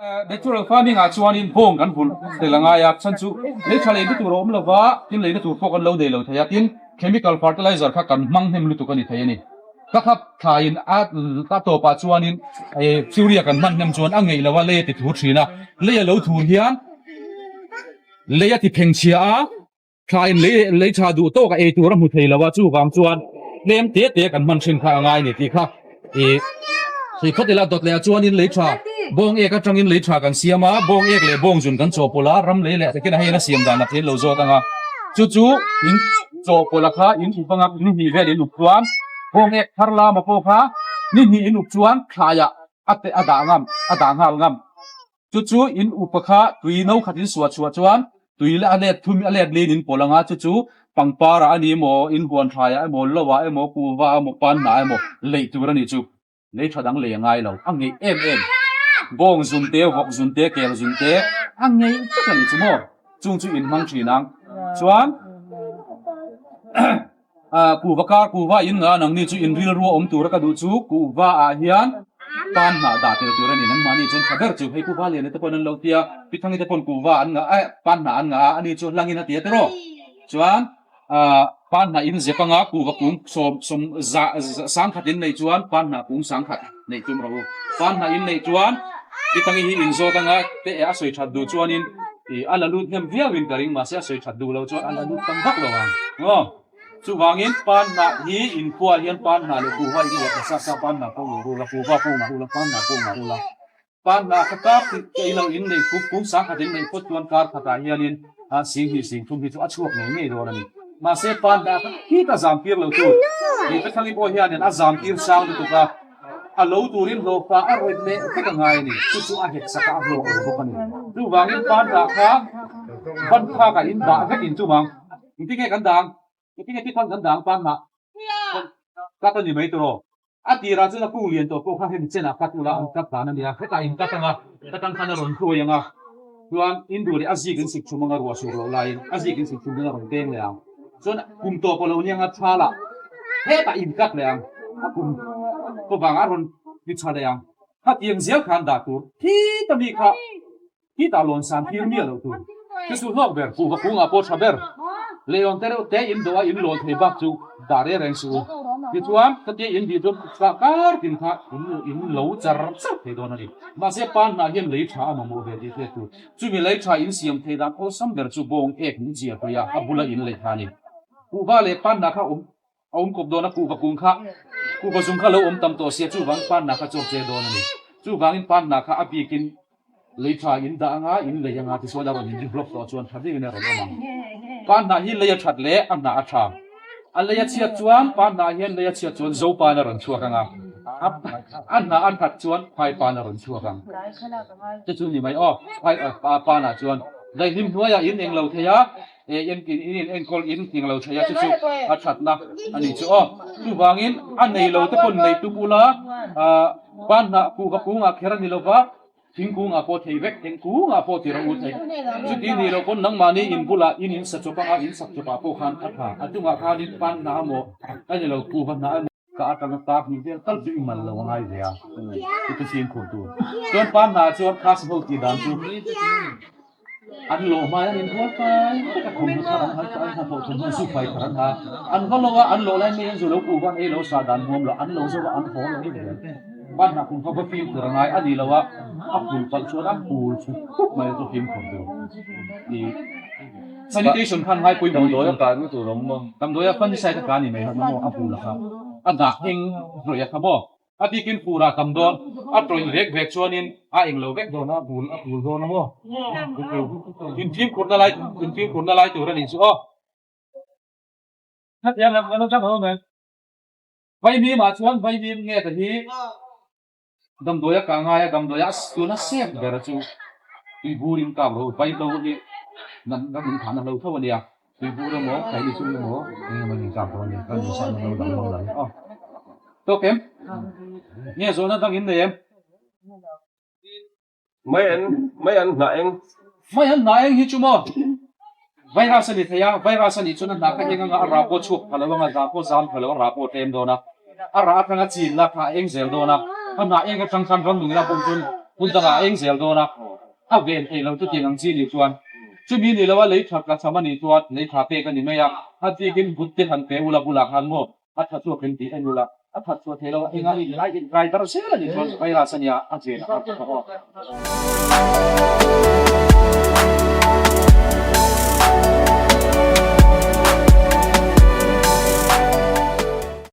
Natural farming ah chuanin bawng kan vulh tel a ngai a, chhan chu lei tha leina tur a awm lova, tin leina tur pawh kan lo nei lo thei a, tin chemical fertilizer kha kan hmang hnem lutuk a ni thei a ni. Ka khap thlaiin a a tawpah chuanin urea kan hman hnem chuan a ngeih lo a, lei a ti thur thin a, lei a lo thur hian lei a ti pheng chhia a. Thla in lei lei tha duh tawk a ei tur a hmu thei lo a, chuvang chuan tlem te te kan hman thin kha a ngai ni tih kha ih sawi phawt ila dawt leh ah chuanin lei tha bawng ek atangin lei tha kan siam a, bawng ek leh bawng zun kan chawhpawlh a, ram lei leh takin a hei in a siam dan a thlen lo zawt ang a, chu chu in chawhpawlh a kha in up anga ni hnih vel in up chuan bawng ek thar lama pawh kha ni hnih in up chuan thlaiah a te a dah ngam a dah nghal ngam. Chu chu in upa kha tui no khat in suah chhuah chuan tui leh a let thum a let lin in pawlh anga chu chu pangpar ah a ni emaw, in huan thlai ah emaw, lo ah emaw, kuhva emaw, pan hnah emaw leih tur a ni chu. Lei tha dang lei a ngai lo, a ngeih em em. Bawng zun te, vawk zun te, kel zun te a ngeih vek a ni chu maw? Chung chu in hmang thin ang. Chuan. Kuhva kar kuhva in nga nangni chu in rilru a awm tura ka duh chu kuhva ah hian pan hnah dah tel tur a ni. Nangmahni chuan tha ber chu hei kuhva lian te pawn an lo tia Pithangi te pawn kuhva an ngah eh pan hnah an ngah a ani chu hlangin a ti a tiraw. Chuan pan hnah in zep anga kuhva kung sawm sawm za sangkhat in nei chuan pan hnah kung sangkhat neih tum rawh u. Pan hnah in neih chuan Pithangi hi in zawt anga te a sawi that duh chuanin Ih, a la lut hnem viau in ka ring, mahse a sawi that duh lo chuan a la lut tam vak lo ang. Aw, chuvangin pan hnah hi in khuaah hian pan hnah leh kuhva in uar ta sa sa, pan hnah pawh ngah ula, kuhva pawh ngah ula, pan hnah pawh ngah ula. Pan hnah kha kar tih ka ilo in neih khup kung sangkhat in neih phawt chuan kar khatah hianin a sing hnih sing thum hi chu a chhuak ngei ngei dawn a ni. Mahse pan hnah kha khita zam tir lo tur, ih Pethangi pawh hianin a zam tir sang lutuk a. A lo turin hlawhfa a rawih leh vek a ngai a ni. Chu chu a hek sak a, a hlawk lo bawk a ni. Chuvangin pan dah kha ban phakah in dah vek in chum ang. Engtin nge kan dah ang? Engtin nge tikhan kan dah ang pan hnah? Cut a ni mai tawh. A tirah chuan a kung lian tawh pawh kha hemi chenah cut ula an cut dan a nia. Hetah in cut ang a, ka tang khan a rawn hruai ang a. Chuan in duh leh a zik in sik chhum ang a, ruah sur loh laiin a zik in sik chhum chuan a rawn peng leh ang. Chuan kum tawp a lo ni anga thal ah hetah in cut leh ang, a kum tawp vang a rawn ti tha leh ang. Khatiang zel khan dah tur khita mi kha khitah lawn san tir miah loh tur. Chu chu hlawk ber, kuhva kungah pawh tha ber. Leilawn te reuh te in dawh a in lawn thei bak chu dah reng reng suh u. Tichuan khatia in bih chuan kah kar tin kha in in lo char char thei dawn a ni. Mahse pan hnah hian lei tha a mamawh ve tih hriat tur. Chumi lei tha in siam thei dan awlsam ber chu bawng ek min ziah tawih a, a bula in lei kha a ni. Kuhva leh panna kha awm a awm kawp dawn a, kuhva kung kha kuhva zung kha lo awm tam tawh sia, chuvang panna kha chawp che dawn a ni. Chuvangin panna kha a bikin lei tha in dah anga in lei anga tichuan a rawn in develop tawh chuan tha deuhin a rawn awm ang. Panna hi lei a that leh a hnah a tha. A lei a chhiat chuan panna hian lei a chhiat chuan Zopan a rawn chhuak anga, a hnah a that chuan Phaipan a rawn chhuak ang. Te chu ni mai aw, phai panah chuan daihlim hnuaiah in eng lo thei a, in in enkawl in nghing lo thei a chu chu a thatna a ni chu aw. Chuvangin a nei lo te pawn nei tum ula, pan hnah kuhva kungah kher a ni lo va, thingkungah pawh thei vek, engkungah pawh ti rawh u thei. Chuti ni lo pawn nangmahni in bulah in in sa chawp anga in sak chawpah pawh khan a tha, a chungah khanin pan hnah emaw a ni lo kuhva hnah emaw. Ka atanga kar hnih vel tal chu i mal lo a ngai ve a, i ka fimkhur tur. Chuan pa hna chuan class ho tih dan chu an lawh hmai an inbual fai vek a, thawmhnaw thar an ha an hnathawh thawmhnaw zu fai thar an ha. An va lo a, an lawh lai mai an zu lo kuh va an ei lo sah dan nuam lo, an lo zo a an haw lo vek zel. Pa hna kum kha va fimkhur a ngai a ni lo a, a phul palh chuan a phul chhuk khuk mai a chu fimkhur tur. I. Sanitation khan ngai pawimawh ni. Damdawi a kai na tur awm maw? Damdawi a fungicide a ka ni mai kha maw a bul a kha a dah eng rawih a kha maw? A bikin fur ah tam dawn a tawih vek vek chuanin a eng lo vek dawn a bul a bul dawn a maw? In fimkhur na lai in fimkhur na lai tur a nih chu aw. Vaimim ah chuan vaimim nge ta hi. Damdawi a kah ngai a, damdawi a tuna sep ber chu tuibur in kap ro, vaihlo hi natna min thahna hlo tho a nia, tuibur emaw kaili chung emaw eng emaw in kap ro a nia, kan insan hlo dang hmang lo a ni aw. Tawk em? Nge zawhna dang in nei em? Mai an mai an hnah eng. Mai an hnah eng hi chu maw virus a ni thei a, virus a nih chuan a hnah kha eng anga a rah pawh chhuak pha lo anga zah pawh zam pha lo a rah pawh tlem dawn a, a rah atanga chin la kha a eng zel dawn a, a hnah eng atang khan ramnung ila bawm chuan. Hmun dangah a eng zel dawn a, a ven thei lo chutiang ang chi nih chuan. Chumi ni lo a lei tha tla cham a nih chuan lei tha pek a ni mai a, a bikin but te han pe ula bulah khan maw a tha chhuak in tih en ula, a that chhuah thei lo a, enga in lai in kai dar zel a nih chuan virus a nia a ven a har ta aw.